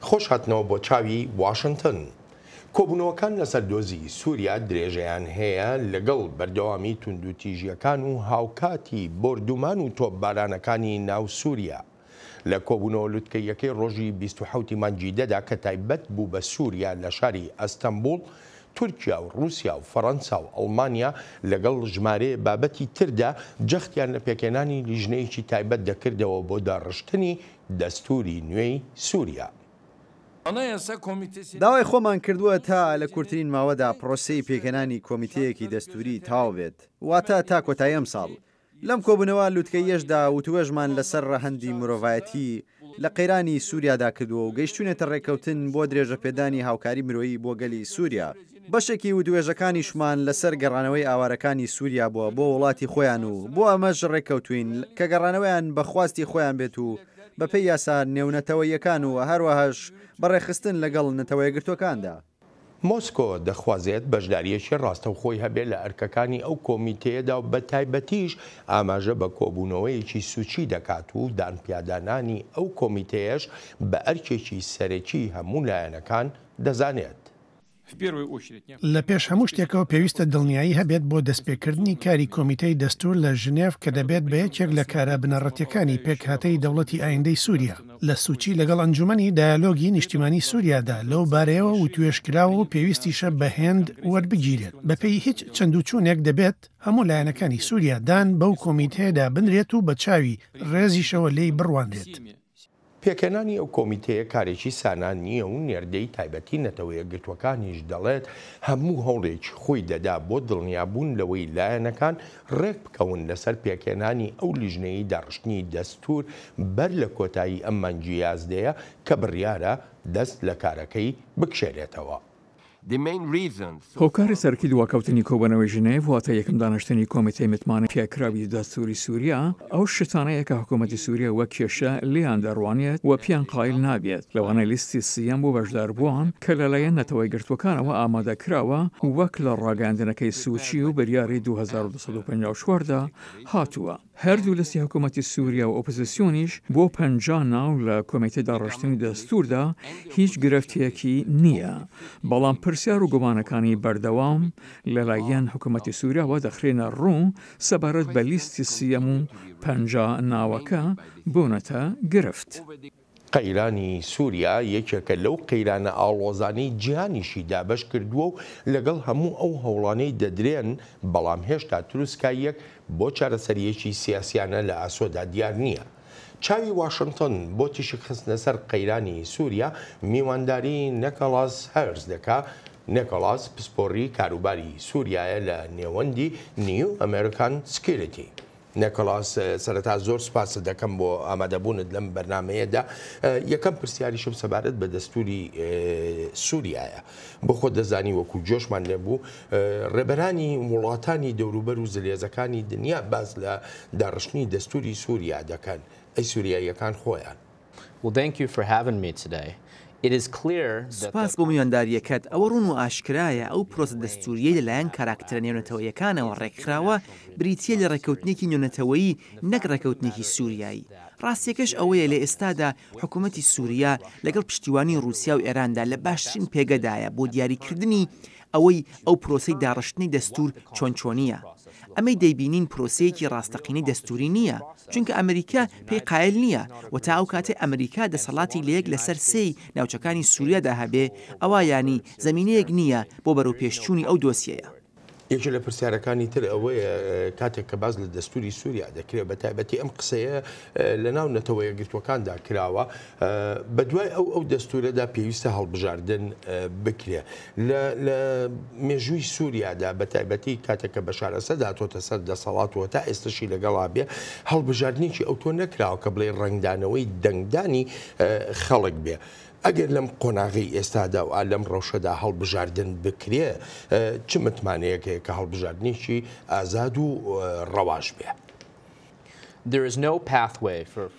خۆش هاتنەوە بۆ چاوی واشنتن. کۆبوونەوەکان لەسەر دۆزی سووریا درێژەیان هەیە لەگەڵ بەردەوامی توندوتیژییەکان و هاوکاتی بۆردومان و تۆپبارانەکانی ناو سووریا. لە کۆبوونەوە لوتکەییەکەی ڕۆژی 27 ی مانگی دەدا کە تایبەت بوو بە سووریا لە شاری ئەستەنبوڵ، تورکیا و ڕووسیا و فەڕەنسا و ئەڵمانیا لەگەڵ ژمارەیە بابەتی تردا جەختیان لە پێکهێنانی لیژنەیەکی تایبەت دەکردەوە بۆ داڕشتنی دەستووری نوێی سووریا. داوای خۆمان کردووە تا لە کورترین ماوەدا پرۆسەی پێکهێنانی کۆمیتەیەکی دەستووری تەواو بێت، واتە تا کۆتایی ئەمساڵ. لەم کۆبوونەوە لوتکەییەشدا وتوێژمان لەسەر ڕەهەندی مرۆڤایەتی لە قەیرانی سووریادا کردووە و گەیشتووینەتە ڕێککەوتن بۆ درێژەپێدانی هاوکاری مرۆیی بۆ گەلی سووریا. بەشێکی وتوێژەکانیشمان لەسەر گەڕانەوەی ئاوارەکانی سووریا بووە بۆ وڵاتی خۆیان و بۆ ئەمەش ڕێککەوتووین کە گەڕانەوەیان بە خواستی خۆیان بێت و بەپێی یاسا نێونەتەوەییەکان و هەروەهاش بە ڕێکخستن لەگەڵ نەتەوەیەکگرتووەکاندا. مۆسکۆ دەخوازێت بەشدارییەکی ڕاستەوخۆی هەبێت لە ئەرکەکانی ئەو کۆمیتەیەدا و بەتایبەتیش ئاماژە بە کۆبوونەوەیەکی سوچی دەکات و دانپیادانانی ئەو کۆمیتەیەش بە ئەرکێکی سەرەکی هەموو لایەنەکان دەزانێت. لە پێش هەموو شتێکەوە پێویستە دڵنیایی هەبێت بۆ دەستپێکردنی کاری کۆمیتەی دەستوور لە ژنێڤ کە دەبێت بە یەکێک لە کارە بنەڕەتیەکانی پێکهاتەی دەوڵەتی ئایندەی سووریا. لە سوچی لەگەڵ ئەنجومەنی دایالۆگی نیشتیمانی سوریادا لەو بارەیەوە وتوێژ کراوە و پێویستیشە بە هێند وەربگیرێت. بەپێی هیچ چەندوچوونێک دەبێت هەموو لایەنەکانی سوریا دان بەو کۆمیتەیەدا بنرێت و بە چاوی ڕێزیشەوە لێی بڕوانرێت. پێکهێنانی ئەو کۆمیتەیە کارێکی سانا نییە و نێردەی تایبەتی نەتەوەیەکگرتووەکانیش دەڵێت هەموو هەوڵێکی خۆی دەدا بۆ دڵنیابوون لەوەی لایەنەکان ڕێکبکەون لەسەر پێکهێنانی ئەو لیژنەیەی داڕشتنی دەستوور بەر لە کۆتایی ئەم مانگی یازدەیە کە بڕیارە دەست لە کارەکەی بکشێنێتەوە. هۆکاری سەرەکی دواکەوتنی کۆبوونەوەی ژنێڤ، واتە یەکەم دانیشتنی کۆمیتەی متمانە پێکراوی دەستووری سووریا، ئەو شتانەیە کە حکوومەتی سووریا وەک کێشە لێیان دەڕوانێت و پێیان قایل نابێت، لەوانە لیستی سییەم بۆ بەشداربووان کە لەلایەن نەتەوە یەکگرتووەکانەوە ئامادە کراوە وەک لە ڕاگەیاندنەکەی سوچی و بریاری 2254 دا هاتووە. هەردوو لیستی حکوومەتی سووریا و ئۆپۆزیسیۆنیش بۆ 50 ناو لە کۆمیتەی داڕشتنی دەستووردا هیچ گرفتێکی نییە، بەڵام پرسیار و گومانەکانی بەردەوام لەلایەن حکوومەتی سووریاوە دەخرێنە ڕوو سەبارەت بە لیستی سییەم و 50 ناوەکە بوونەتە گرفت. قەیرانی سووریا یەکێکە لەو قەیرانە ئاڵۆزانەی جیهانیشی دابەش کردووە و لەگەڵ هەموو ئەو هەوڵانەی دەدرێن، بەڵام هێشتا تروسکاییەک بۆ چارەسەرییەکی سیاسیانە لە ئاسۆدا دیار نییە. چاوی واشنتۆن بۆ تیشک خستنە سەر قەیرانی سووریا میوانداری نێکۆلاس هێرس دەکا، نێکۆلاس پسپۆڕی کاروباری سووریایە لە نێوەندی نیو ئەمێریکان سکیوریتی. نێکۆلاس، سەرەتا زۆر سوپاست دەکەم بۆ ئامادەبوونت لەم بەرنامەیەدا. یەکەم پرسیاریشم سەبارەت بە دەستووری سووریایە. بۆ خۆت دەزانی وەکو گوێشمان لێبوو ڕێبەرانی وڵاتانی دەوروبەر و زلێزەکانی دنیا باس لە داڕشتنی دەستووری سووریا دەکەن. ئەی سووریاییەکان خۆیان؟ Well, thank you for having me today. It is clear that the. سوپاس بۆ میواندارییەکەت، ئەوە ڕوون و ئاشکرایە ئەو پرۆسە دەستوورییەی لەلایەن کاراکتەرە نێونەتەوەییەکانەوە ڕێکخراوە بریتییە لە ڕێککەوتنێکی نێونەتەوەیی نەک ڕێککەوتنێکی سووریایی. ڕاستییەکەش ئەوەیە لە ئێستادا حکوومەتی سووریا لەگەڵ پشتیوانی ڕووسیا و ئێراندا لە باشترین پێگەدایە بۆ دیاریکردنی ئەوەی ئەو پرۆسەی داڕشتنەی دەستوور چۆن چۆنییە. ئەمەی دەیبینین پرۆسەیەکی ڕاستەقینەی دەستووری نییە، چونکە ئەمریکا پێی قایل نییە و تا ئەو کاتەی ئەمریکا دەسەڵاتی لە یەک لەسەر سێی ناوچەکانی سووریادا هەبێ، ئەوا یانی زەمینەیەک نییە بۆ بەرەوپێشچوونی ئەو دۆسیەیە. یەکێ لە پرسیارەکانی تر ئەوەیە کاتێک کە باس لە دەستوری سووریا دەکرێت بە تایبەتی ئەم قسەیە لە ناو نەتەوە یەکگرتووەکاندا کراوە بە دوای ئەو ئەو دەستورەدا پێویستە هەڵبژاردن بکرێ لە مێژووی سووریادا بە تایبەتی کاتێک کە بەشار ئەسەد هاتۆتە سەر دەسەڵات و تا ئێستەشی لەگەڵا بێ هەڵبژاردنێکی ئەوتۆ نەکراوە کە بڵێ ڕەنگدانەوەی دەنگدانی خەڵک بێ. ئەگەر لەم قۆناغەی ئێستادا و ئا لەم ڕەوشەدا هەڵبژاردن بکرێ چ متمانەیەک هەیە کە هەڵبژاردنێکی ئازاد و ڕەواش بێ؟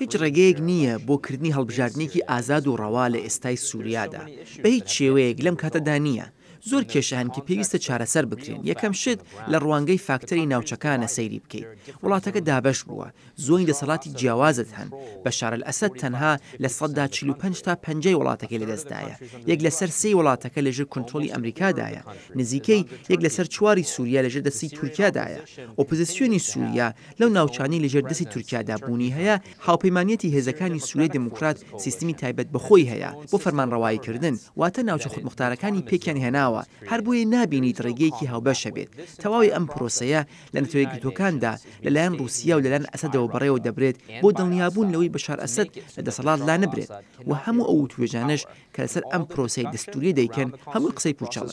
هیچ ڕێگەیەک نییە بۆ کردنی هەڵبژاردنێکی ئازاد و ڕەوا لە ئێستای سوریادا، بە هیچ شێوەیەک لەم کاتەدا نییە. زۆر کێشە هەن کە پێویستە چارەسەر بکرێن. یەکەم شت لە ڕوانگەی فاکتەری ناوچەکانە سەیری بکەیت. وڵاتەکە دابەش بووە. زۆنی دەسەڵاتی جیاوازت هەن. بەشار ئەلئەسەد تەنها 45% تا پەنجای وڵاتەکەی لەدەستدایە. یەک لەسەر سێی وڵاتەکە لەژێر کۆنترۆڵی ئەمریکادایە. نزیکەی یەک لەسەر چواری سوریا لەژێر دەستی تورکیادایە. ئۆپۆزسیۆنی سوریا لەو ناوچانەی لەژێر دەستی تورکیادا بوونی هەیە، هاوپەیمانیەتی هێزەکانی سوریای دیموکرات سیستمی تایبەت بە خۆی هەیە بۆ فەرمانڕەواییکردن، واتە ناوچە خودموختارەکانی پێکیان هێناوە، هەر بۆیە نابینیت ڕێگەیەکی هاوبەش هەبێت. تەواوی ئەم پرۆسەیە لە نەتەوەیەکگرتووەکاندا لەلایەن ڕوسیا و لەلایەن ئەسەدەوە بەڕێوە دەبرێت بۆ دڵنیابوون لەوەی بەشار ئەسەد لە دەسەڵات لانەبرێت و هەموو ئەو وتووێژانەش کە لەسەر ئەم پرۆسەی دەستووریە دەیکەن هەمووی قسەی پوچەڵن.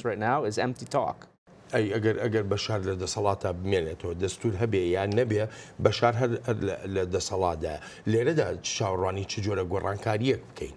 ئەی ئەگەر ئەگەر بەشار لە دەسەڵاتا بمێنێتەوە دەستور هەبێ یان نەبێ بەشار هەر لە دەسەڵاتدایە لێرەدا چاوەڕوانی چ جۆرە گۆڕانکارییەک بکەین؟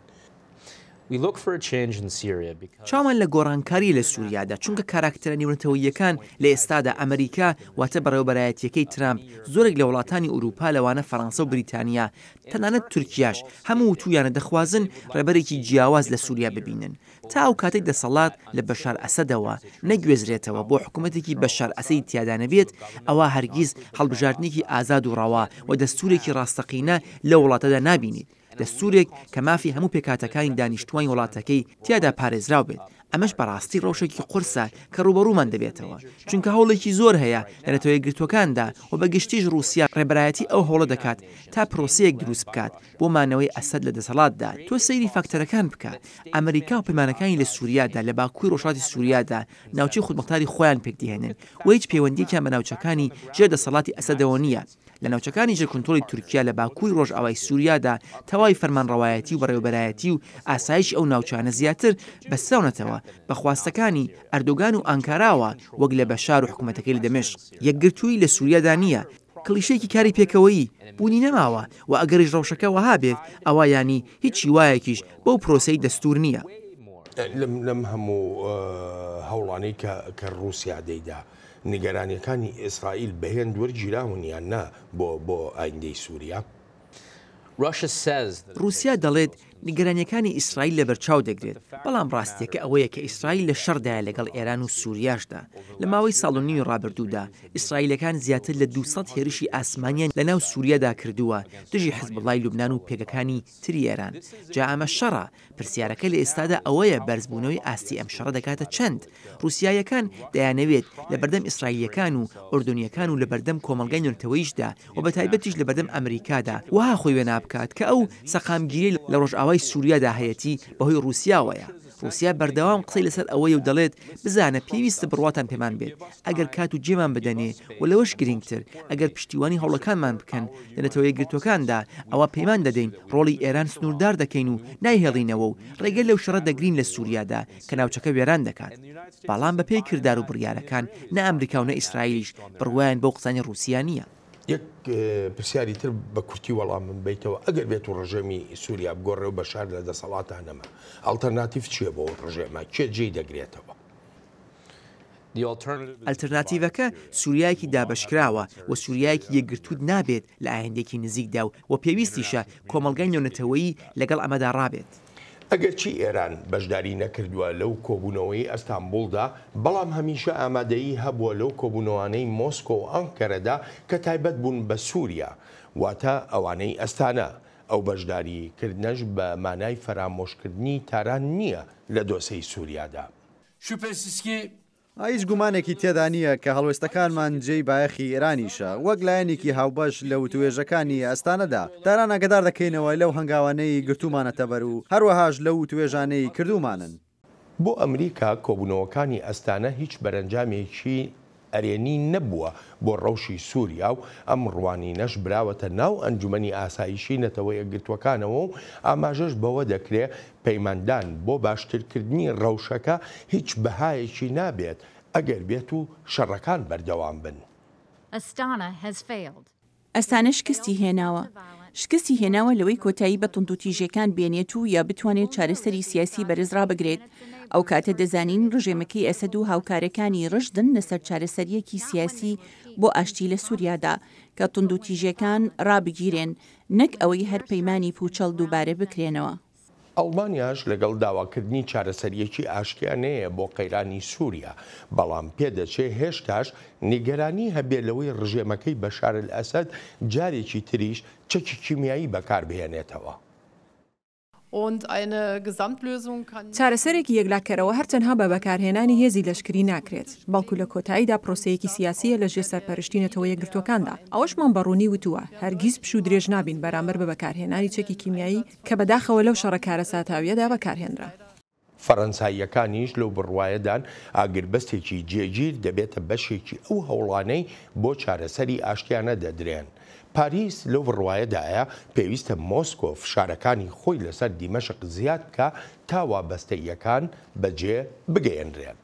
چاومان لە گۆڕانکارییە لە سوریادا، چونکە کاراکتەرە نێونەتەوەییەکان لە ئێستادا ئەمریکا، واتە بەڕێوەبەرایەتییەکەی ترامپ، زۆرێک لە وڵاتانی ئورووپا لەوانە فەرانسە و بریتانیا، تەنانەت تورکیاش، هەموو وتوویانە دەخوازن ڕێبەرێکی جیاواز لە سوریا ببینن. تا ئەو کاتەی دەسەڵات لە بەشار ئەسەدەوە نەگوێزرێتەوە بۆ حکومەتێکی بەشار ئەسەدی تیادا نەبێت، ئەوا هەرگیز هەڵبژاردنێکی ئازاد و ڕەوا و دەستوورێکی ڕاستەقینە لەو وڵاتەدا نابینیت، دەستوورێک کە مافی هەموو پێکهاتەکانی دانیشتووانی وڵاتەکەی تیادا پارێزراو بێت. ئەمەش بەڕاستی ڕەوشێکی قورسە کە ڕووبەڕوومان دەبێتەوە، چونکە هەوڵێکی زۆر هەیە لە نەتەوەیەکگرتووەکاندا و بە گشتیش ڕووسیا ڕێبەرایەتی ئەو هەوڵە دەکات تا پرۆسەیەک دروست بکات بۆ مانەوەی ئەسەد لە دەسەڵاتدا. تۆ سەیری فاکتەرەکان بکە، ئەمریکا و پەیمانەکانی لە سوریادا، لە باکووری ڕۆژهەڵاتی سوریادا ناوچەی خودموختاری خۆیان پێکدەهێنن و هیچ پەیوەندییەکیان بە ناوچەکانی ژێر دەسەڵاتی ئەسەدەوە نییە. لە ناوچەکانی ژێر کونترۆڵی تورکیا لە باکووری ڕۆژئاوای سوریادا تەواوی فەرمانڕەوایەتی و بەڕێوەبەرایەتی و ئاسایشی ئەو ناوچانە زیاتر بەستراونەتەوە بە خواستەکانی ئەردۆگان و ئانکاراوە وەک لە بەشار و حکومەتەکەی لە دەمشق. یەکگرتوویی لە سوریادا نییە، کڵیشەیەکی کاری پێکەوەیی بوونی نەماوە و ئەگەریش ڕەوشەکە وەها بێت ئەوا یانی هیچ هیوایەکیش بەو پرۆسەی دەستوور نییە. لەم هەموو هەوڵانەی کە ڕووسیا دەیدا، نیگەرانییەکانی ئیسرائیل بە هێند وەرگیراون یان نا بۆ بۆ ئایندەی سووریا؟ ڕووسیا دەڵێت نیگەرانییەکانی ئیسرائیل لەبەرچاو دەگرێت، بەڵام ڕاستییەکە ئەوەیە کە ئیسرائیل لە شەڕدایە لەگەڵ ئێران و سووریاشدا. لە ماوەی ساڵ و نیوی ڕابردوودا، ئیسرائیلەکان زیاتر لە 200 هێرشی ئاسمانیان لەناو سووریادا کردووە دژی حزبوڵڵای لوبنان و پێگەکانی تری ئێران. جا ئەمە شەڕە، پرسیارەکە لە ئێستادا ئەوەیە بەرزبوونەوەی ئاستی ئەم شەڕە دەگاتە چەند؟ ڕووسیاییەکان دەیانەوێت لەبەردەم ئیسرائیلییەکان و ئوردنییەکان و لەبەردەم کۆمەڵگای نێونەتەوەییشدا و بەتایبەتیش لەبەردەم ئەمریکادا وەها خۆی وێنا بکات کە ئەو سەقامگیریەی لە ڕۆژئاوای سوریادا هەیەتی بەهۆی ڕووسیاوەیە. ڕووسیا بەردەوام قسەی لەسەر ئەوەیە و دەڵێت بزانە پێویستە بڕواتان پێمان بێت ئەگەر کات و جێمان بدەنێ و لەوەش گرینگتر ئەگەر پشتیوانی هەوڵەکانمان بکەن لە نەتەوە یەکگرتووەکاندا ئەوا پەیمان دەدەین ڕۆڵی ئێران سنووردار دەکەین و نایهێڵینەوە و ڕێگە لەو شەڕە دەگرین لە سوریادا کە ناوچەکە وێران دەکات. بەڵام بەپێی کردار و بڕیارەکان نە ئەمریکا و نە ئیسرائیلیش بڕوایان بەو قسانەی ڕووسیا نییە. یەک پرسیاری تر بە کورتی وەڵامم بەیتەوە، ئەگەر بێت و ڕژێمی سووریا بگۆڕێ و بەشار لە دەسەڵاتا نەما، ئەڵتەرناتیڤ چییە بۆ ئەو ڕژێمە؟ کێ جێی دەگرێتەوە؟ ئەلتەرناتیڤەکە سووریایەکی دابەشکراوە و سووریایەکی یەکگرتووت نابێت لە ئایندەیەکی نزیکدا و پێویستیشە کۆمەڵگای نێونەتەوەیی لەگەڵ ئەمەدا ڕابێت. ئەگەرچی ئێران بەشداری نەکردووە لەو کۆبوونەوەی ئەستانبوڵدا، بەڵام هەمیشە ئامادەیی هەبووە لەو کۆبوونەوانەی مۆسکۆ و ئەنکەرەدا کە تایبەت بوون بە سووریا، واتە ئەوانەی ئەستانە. ئەو بەشداریکردنەش بە مانای فەرامۆشکردنی تاران نییە لە دۆسێی سووریادا. هیچ گومانێکی تێدا نییە کە هەڵوێستەکانمان جێی بایەخی ئێرانیشە وەک لایەنێکی هاوبەش لە وتووێژەکانی ئەستانەدا. تاران ئاگادار دەکەینەوە لەو هەنگاوانەی گرتوومانەتەبەر و هەروەهاش لەو وتووێژانەی کردوومانن. بۆ ئەمریکا کۆبوونەوەکانی ئەستانە هیچ بەرەنجامێکی ئەرێنی نەبووە بۆ ڕەوشی سووریا و ئەم ڕوانینەش براوەتە ناو ئەنجومەنی ئاسایشی نەتەوە یەکگرتووەکانەوە و ئاماژەش بەوە دەکرێ پەیماندان بۆ باشترکردنی ڕەوشەکە هیچ بەهایەکی نابێت ئەگەر بێت و شەڕەکان بەردەوام بن. ئەستانە شکستی هێناوە. شکستی هێناوە لەوەی کۆتایی بە توندوتیژیەکان بێنێت و یا بتوانێت چارەسەری سیاسی بەرز ڕابگرێت. ئەو کاتە دەزانین ڕژێمەکەی ئەسەد و هاوکارەکانی ڕژدن لەسەر چارەسەریەکی سیاسی بۆ ئاشتی لە سوریادا، کە توندوتیژیەکان ڕابگیرێن، نەک ئەوەی هەر پەیمانی پوچەڵ دووبارە بکرێنەوە. ئەڵمانیاش لەگەڵ داواکردنی چارەسەرییەکی ئاشتیانەیە بۆ قەیرانی سووریا، بەڵام پێدەچێ هێشتاش نیگەرانی هەبێ لەوەی ڕژێمەکەی بەشار ئەلئەسەد جارێکی تریش چەکی کیمیایی بەکاربهێنێتەوە. چارەسەرێکی یەکلاکەرەوە هەر تەنها بە بەکارهێنانی هێزی لەشکری ناکرێت، بەڵکو لە کۆتاییدا پرۆسەیەکی سیاسییە لە ژێر سەرپەرشتی نەتەوە یەکگرتووەکاندا. ئەوەشمان بە ڕوونی وتووە، هەرگیز پشوو درێژ نابین بەرامبەر بە بەکارهێنانی چەکی کیمیایی کە بەداخەوە لەو شەڕە کارەساتاوییەدا بەکارهێنرا. فەرەنساییەکانیش لەو بڕوایەدان ئاگربەستێکی جێگیر دەبێتە بەشێکی ئەو هەوڵانەی بۆ چارەسەری ئاشتیانە دەدرێن. پاریس لەو بڕوایەدایە پێویستە مۆسکۆ فشارەکانی خۆی لەسەر دیمەشق زیاد بکا تا وابەستەییەکان بەجێ بگەیەنرێن.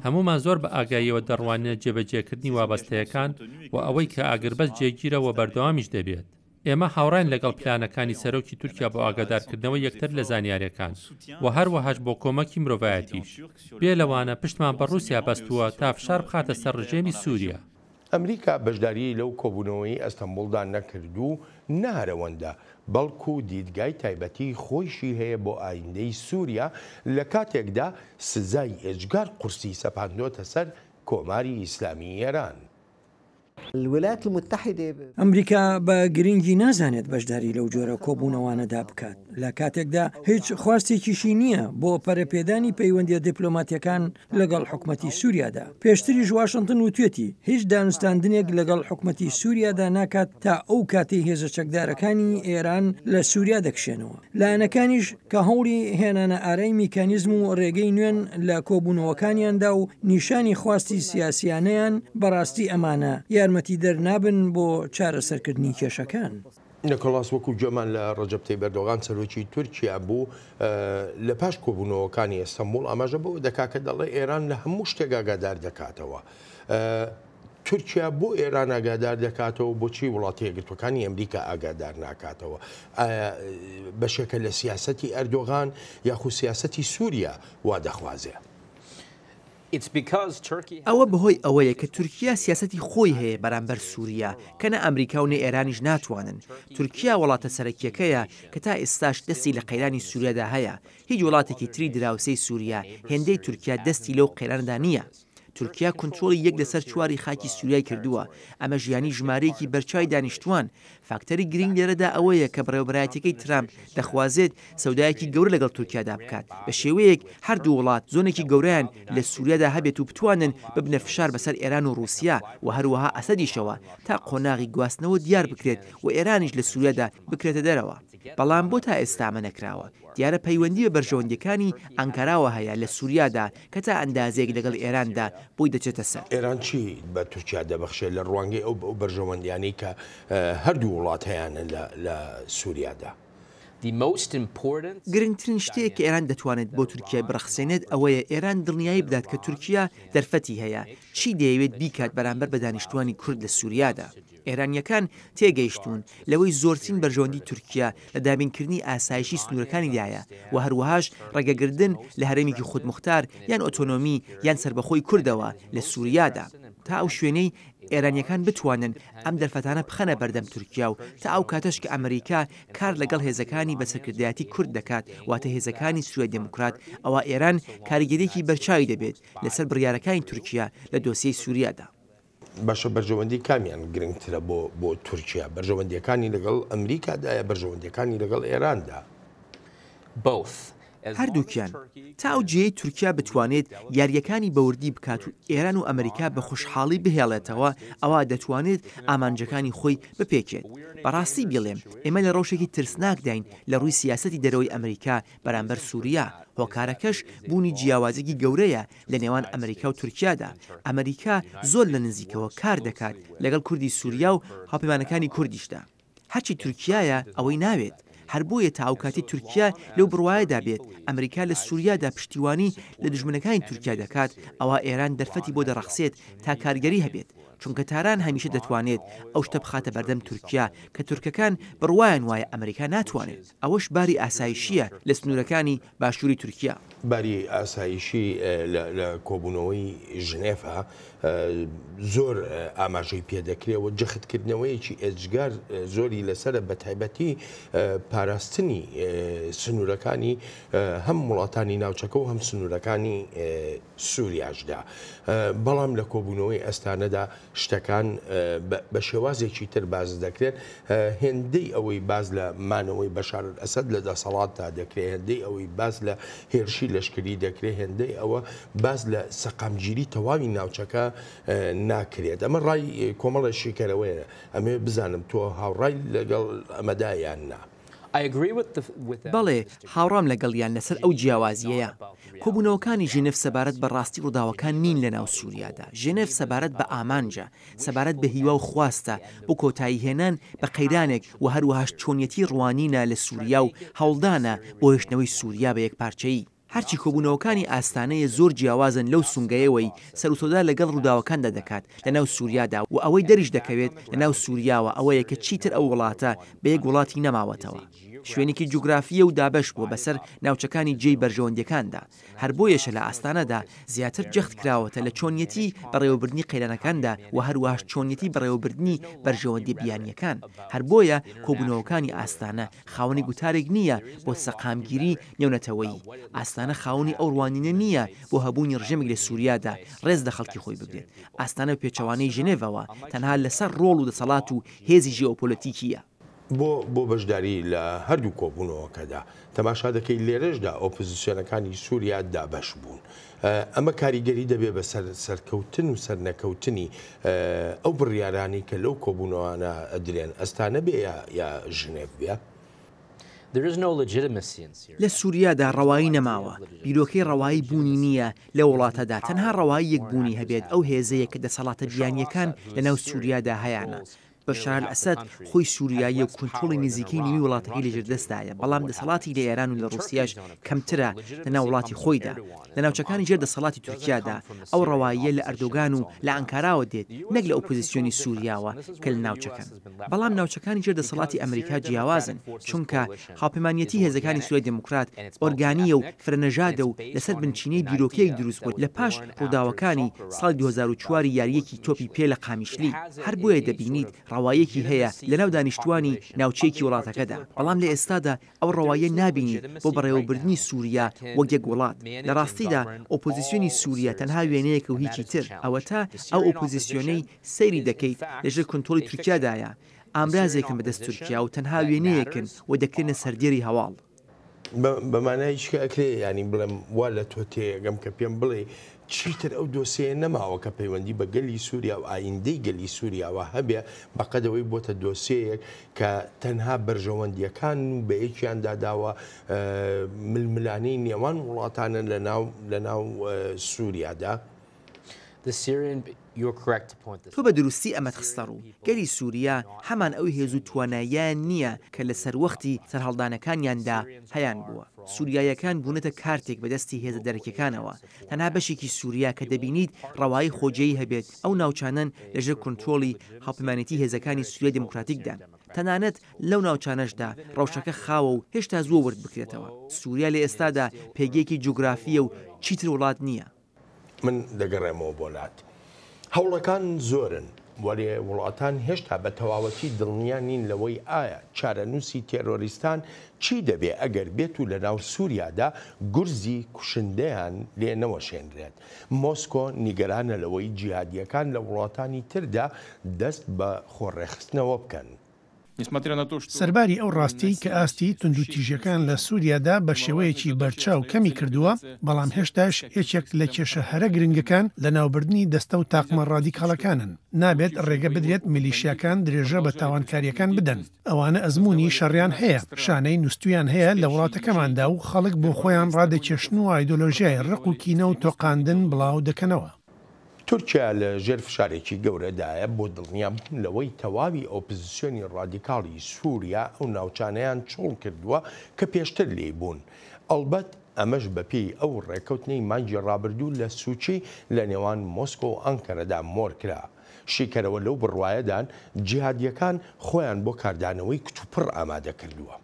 هەموومان زۆر بە ئاگاییەوە دەڕوانینە جێبەجێکردنی وابەستەیەکان و ئەوەی کە ئاگربەست جێگیرە و بەردەوامیش دەبێت. ئێمە هاوڕاین لەگەڵ پلانەکانی سەرۆکی تورکیا بۆ ئاگادارکردنەوەی یەکتر لە زانیاریەکان و هەروەهاش بۆ کۆمەکی مرۆڤایەتیش. بێ لەوانە پشتمان بە ڕووسیا بەستووە تا فشار بخاتە سەر ڕژێمی سووریا. ئەمریکا بەشداریی لەو کۆبوونەوەی ئەستەنبوڵدا نەکرد و نە هەرئەوەندە، بەڵکو دیدگای تایبەتی خۆیشی هەیە بۆ ئایندەی سووریا لە کاتێکدا سزای ئێجگار قورسی سەپاندۆتە سەر کۆماری ئیسلامیی ئێران. ئەمریکا بە گرنگی نازانێت بەشداری لەو جۆرە کۆبوونەوانەدا بکات، لە کاتێکدا هیچ خواستێکیشی نییە بۆ پەرەپێدانی پەیوەندییە دیپلۆماتییەکان لەگەڵ حکومەتی سووریادا. پێشتریش واشنتن وتوێتی، هیچ دانوستاندنێک لەگەڵ حکومەتی سووریادا ناکات تا ئەو کاتەی هێزە چەکدارەکانی ئێران لە سووریا دەکشێنەوە. لایەنەکانیش کە هەوڵی هێنانە ئارای میکانیزم و ڕێگەی نوێن لە کۆبوونەوەکانیاندا و نیشانی خواستی سیاسیانەیان، بەڕاستی ئەمانە یارمەتیدەر نابن بۆ چارەسەرکردنی کێشەکان. نکۆڵاس وەکو گوێمان لە ڕەجەب تەیب ئەردۆغان سەرۆکی تورکیا بوو لە پاش کۆبوونەوەکانی ئەستەنبوڵ ئاماژە بەوە دەکات کە دەڵێ ئێران لە هەموو شتێک ئاگادار دەکاتەوە. تورکیا بۆ ئێران ئاگادار دەکاتەوە بۆچی وڵاتە یەکگرتووەکانی ئەمریکا ئاگادار ناکاتەوە؟ ئایا بەشێکە لە سیاسەتی ئەردۆغان یاخو سیاسەتی سووریا وا دەخوازێ؟ ئەوە بەهۆی ئەوەیە کە تورکیا سیاسەتی خۆی هەیە بەرامبەر سووریا کە نە ئەمریکا و نە ئێرانیش ناتوانن. تورکیا وڵاتە سەرەکییەکەیە کە تا ئێستاش دەستی لە قەیرانی سووریادا هەیە. هیچ وڵاتێکی تری دراوسێی سووریا هێندەی تورکیا دەستی لەو قەیرانەدا نییە. تورکیا کونترۆڵی یەک لەسەر چواری خاکی سوریای کردووە، ئەمەش یانی ژمارەیەکی بەرچاوی دانیشتووان. فاکتەری گرینگ لێرەدا ئەوەیە کە بەڕێوەبەرایەتیەکەی ترامپ دەخوازێت سەودایەکی گەورە لەگەڵ تورکیادا بکات، بە شێوەیەک هەردوو وڵات زۆنێکی گەورەیان لە سوریادا هەبێت و بتوانن ببنە فشار بەسەر ئێران و ڕووسیا و هەروەها ئەسەدیشەوە تا قۆناغی گواستنەوە دیار بکرێت و ئێرانیش لە سوریادا بکرێتە دەرەوە. بەڵام بۆ تا ئێستا ئەمە نەکراوە؟ دیارە پەیوەندی بە بەرژەوەندیەکانی ئانکاراوە هەیە لە سوریادا کە تا ئەندازەیەک لەگەڵ ئێراندا بۆی دەچێتە سەر. ئێران چی بە تورکیا دەبەخشێت لە ڕوانگەی ئەو بەرژەوەندیانەی کە هەردوو وڵات هەیانە لە سوریادا؟ گرنگترین شتێک کە ئێران دەتوانێت بۆ تورکیای بڕەخسێنێت ئەوەیە ئێران دڵنیایی بدات کە تورکیا دەرفەتی هەیە چی دەیەوێت بیکات بەرامبەر بە دانیشتوانی کورد لە سوریادا. ئێرانییەکان تێگەیشتوون لەوەی زۆرترین بەرژەوەندی تورکیا لە دابینکردنی ئاسایشی سنوورەکانیدایە و هەروەهاش ڕێگەگردن لە هەرێمێکی خودموختار یان ئۆتۆنۆمی یان سەربەخۆی کوردەوە لە سوریادا تا ئەو شوێنەی ئێرانییەکان بتوانن ئەم دەرفەتانە بخەنە بەردەم تورکیا و تا ئەو کاتەش کە ئەمریکا کار لەگەڵ هێزەکانی بە سەرکردایەتی کورد دەکات واتە هێزەکانی سوریای دێموکرات ئەوا ئێران کاریگەرییەکی بەرچاوی دەبێت لەسەر بڕیارەکانی تورکیا لە دۆسیەی سوریادا. باشە بەرژەوەندی کامیان گرنگترە بۆ بۆ تورکیا بەرژەوەندیەکانی لەگەڵ ئەمریکادا یا بەرژەوەندیەکانی لەگەڵ ئێراندا؟ هەردووکیان. تا ئەو جێیەی تورکیا بتوانێت یارییەکانی بە وردی بکات و ئێران و ئەمریکا بە خوشحاڵی بهێڵێتەوە، ئەوا دەتوانێت ئامانجەکانی خۆی بپێکێت. بە ڕاستی بیڵێم، ئێمە لە ڕەوشێکی ترسناکداین لە ڕووی سیاسەتی دەرەوەی ئەمریکا بەرامبەر سوریا، هۆکارەکەش بوونی جیاوازییەکی گەورەیە لە نێوان ئەمریکا و تورکیادا، ئەمریکا زۆر لە نزیکەوە کار دەکات لەگەڵ کوردی سوریا و هاوپەیمانەکانی کوردیشدا. هەرچی تورکیایە ئەوەی ناوێت. هەر بۆیە تا ئەوکاتەی تورکیا لەو بڕوایەدا بێت ئەمریکا لە سوریادا پشتیوانی لە دوژمنەکانی تورکیا دەکات، ئەوا ئێران دەرفەتی بۆ دەڕەخسێت تا کارگەری هەبێت. چونکە تاران هەمیشە دەتوانێت ئەو شتە بخاتە بەردەم تورکیا کە تورکەکان بڕوایان وایە ئەمریکا ناتوانێت. ئەوەش باری ئاسایشییە لە سنوورەکانی باشووری تورکیا. باری ئاسایشی لە کۆبوونەوەی ژنێفا زۆر ئاماژەی پێدەکرێ و جەختکردنەوەیەکی ئێجگار زۆری لەسەرە بە تایبەتی پاراستنی سنوورەکانی هەم وڵاتانی ناوچەکە و هەم سنوورەکانی سووریاشدا. بەڵام لە کۆبوونەوەی ئەستانەدا شتەکان بە شێوازێکی تر باس دەکرێن، هێندەی ئەوەی باس لە مانەوەی بەشار ئەسەد لە دەسەڵاتدا دەکرێت، هێندەی ئەوەی باس لە هێرشی لەشکری دەکرێت، هێندەی ئەوە باس لە سەقامگیری تەواوی ناوچەکە ناکرێت. ئەمە ڕای کۆمەڵێ شیکەرەوەیە، ئەمەوێت بزانم تۆ هاوڕای لەگەڵ ئەمەدا یان نا؟ بەڵێ، هاوڕام لەگەڵیان لەسەر ئەو جیاوازییەیە. کۆبوونەوەکانی ژنێف سەبارەت بە ڕاستی ڕووداوەکان نین لەناو سووریادا. ژنێف سەبارەت بە ئامانجە، سەبارەت بە هیوا و خواستە بۆ کۆتاییهێنان بە قەیرانێک و هەروەهاش چۆنیەتی ڕوانینە لە سووریا و هەوڵدانە بۆ هێشتنەوەی سووریا بە یەکپارچەیی. هەرچی کۆبوونەوەکانی ئاستانەیە زۆر جیاوازن لەو سونگەیەوەی سەروسەودا لەگەڵ ڕووداوەکاندا دەکات لەناو سووریادا و ئەوەی دەریش دەکەوێت لەناو سووریاوە ئەوەیە کە چیتر ئەو وڵاتە بە یەک وڵاتی نەماوەتەوە. شوێنێکی جوگرافییە و دابەش بووە بەسەر ناوچەکانی جێی بەرژەوەندییەکاندا. هەر بۆیەشە لە ئاستانەدا زیاتر جەخت کراوەتە لە چۆنیەتی بەڕێوەبردنی قەیرانەکاندا و هەروەهاش چۆنیەتی بەڕێوەبردنی بەرژەوەندییە بیانییەکان. هەر بۆیە کۆبوونەوەکانی ئاستانە خاوەنی گوتارێک نییە بۆ سەقامگیری نێونەتەوەیی. ئاستانە خاوەنی ئەو ڕوانینە نییە بۆ هەبوونی ڕژێمێک لە سوریادا ڕێز لە خەڵکی خۆی بگرێت. ئاستانە بە پێچەوانەی ژنێڤەوە تەنها لەسەر ڕۆڵ و دەسەڵات و هێزی ژێئۆپۆلەتیکییە. بۆ بۆ بەشداری لە هەردوو کۆبوونەوەکەدا. تەماشا دەکەی لێرەشدا ئۆپۆزسیۆنەکانی سوریا دابەش بوون. ئەمە کاریگەری دەبێ بەسەر سەرکەوتن و سەرنەکەوتنی ئەو بڕیارانەی کە لەو کۆبوونەوانە ئەدرێن، ئەستانە بێ یا یا ژنێڤ بێ؟ لە سوریادا ڕەوایی نەماوە، بیرۆکەی ڕەوایی بوونی نییە لەو وڵاتەدا، تەنها ڕەواییەک بوونی هەبێت ئەو هێزەیە کە دەسەڵاتە بیانییەکان لەناو سوریادا هەیانە، بەشار ئەسەد خۆی سوریاییە و کونترۆڵی نزیکەی نیوەی وڵاتەکەی لەژێر دەستدایە، بەڵام دەسەڵاتی لە ئێران و لە ڕوسیاش کەمترە لەناو وڵاتی خۆیدا. لە ناوچەکانی ژێر دەسەڵاتی تورکیادا ئەو ڕەواییە لە ئەردۆگان و لە ئانکاراوە دێت نەک لە ئۆپۆزیسیۆنی سوریاوە کە لە ناوچەکەن. بەڵام ناوچەکانی ژێر دەسەڵاتی ئەمریکا جیاوازن چونکە هاوپەیمانیەتی هێزەکانی سوریای دیموکرات ئۆرگانییە و فرەنەژادە و لەسەر بنچینەی بیرۆکەیەک دروست بووە لە پاش ڕووداوەکانی ساڵی 2004 یارییەکی تۆپی پێ لە قامیشلی. هەر بۆیە دەبینیت ڕەواییەکی هەیە لەناو دانیشتووانی ناوچەیەکی وڵاتەکەدا. بەڵام لە ئێستادا ئەو ڕەواییە نابینیت بۆ بەڕێوەبردنی سوریا وەک یەک وڵات. لە ڕاستیدا ئۆپۆزیسیۆنی سوریا تەنها وێنەیەکە و هیچی تر. ئەوەتا ئەو ئۆپۆزیسیۆنەی سەیری دەکەیت لەژێر کۆنترۆڵی تورکیادایە، ئامرازێکن بەدەست تورکیا و تەنها وێنەیەکن و دەکرێنە سەردێری هەواڵ. بە مانای چی ئەکرێ یانی بڵێم وا لە تۆ تێگەم کە پێم بڵێ چیتر ئەو دۆسیەیە نەماوە کە پەیوەندی بە گەلی سووریا و ئایندەی گەلی سووریاوە هەبێ بەقەدەوەی بۆتە دۆسیەیەک کە تەنها بەرژەوەندیەکان و بە یەکیان داداوە ململانێی نێوان وڵاتانە لە ناو لە ناو سووریادا. تۆ بە دروستی ئەمەت خستە ڕوو، گەلی سووریا هەمان ئەو هێز و تواناییەیان نییە کە لە سەروەختی سەرهەڵدانەکانیاندا هەیانبووە. سووریاییەکان بوونەتە کارتێک بە دەستی هێزە دەرەکیەکانەوە. تەنها بەشێکی سووریا کە دەبینیت ڕەوایی خۆجێی هەبێت ئەو ناوچانەن لەژێر کۆنترۆڵی هاوپەیمانێتی هێزەکانی سووریای دیموکراتیکدان. تەنانەت لەو ناوچانەشدا ڕەوشەکە خاوە و هێشتا زووە ورد بکرێتەوە. سووریا لە ئێستادا پێگەیەکی جوگرافییە و چیتر وڵات نییە. من دەگەڕێمەوە بۆ لات. هەوڵەکان زۆرن، وەلێ وڵاتان هێشتا بە تەواوەتی دڵنیا نین لەوەی ئایا چارەنووسی تێرۆریستان چی دەبێ ئەگەر بێتو لەناو سوریادا گورزی کوشندەیان لێ نەوەشێنرێت. مۆسکۆ نیگەرانە لەوەی جیهادییەکان لە وڵاتانی تردا دەست بە خۆڕێکخستنەوە بکەن. سەرباری ئەو ڕاستیەی کە ئاستی توندوتیژیەکان لە سوریادا بە شێوەیەکی بەرچاو کەمی کردووە، بەڵام هێشتاش یەکێک لە کێشە هەرە گرنگەکان لەناوبردنی دەستە و تاقمە ڕادیکاڵەکانن. نابێت ڕێگە بدرێت میلیشیاکان درێژە بە تاوانکارییەکان بدەن. ئەوانە ئەزموونی شەڕیان هەیە، شانەی نوستوویان هەیە لە وڵاتەکەماندا و خەڵک بۆ خۆیان ڕادەکێشن و ئایدۆلۆژیای ڕق و کینە و تۆقاندن بڵاو دەکەنەوە. تورکیا لە ژێر فشارێکی گەورەدایە بۆ دڵنیابوون لەوەی تەواوی ئۆپزسیۆنی ڕادیکاڵی سوریا ئەو ناوچانەیان چۆڵ کردووە کە پێشتر لێی بوون. ئەڵبەت ئەمەش بەپێی ئەو ڕێکەوتنەی مانگی ڕابردوو لە سوچی لە نێوان مۆسکۆ و ئەنکەرەدا مۆر کرا. شیکەرەوە لەو بڕوایەدان جیهادییەکان خۆیان بۆ کاردانەوەی کتوپڕ ئامادە کردووە.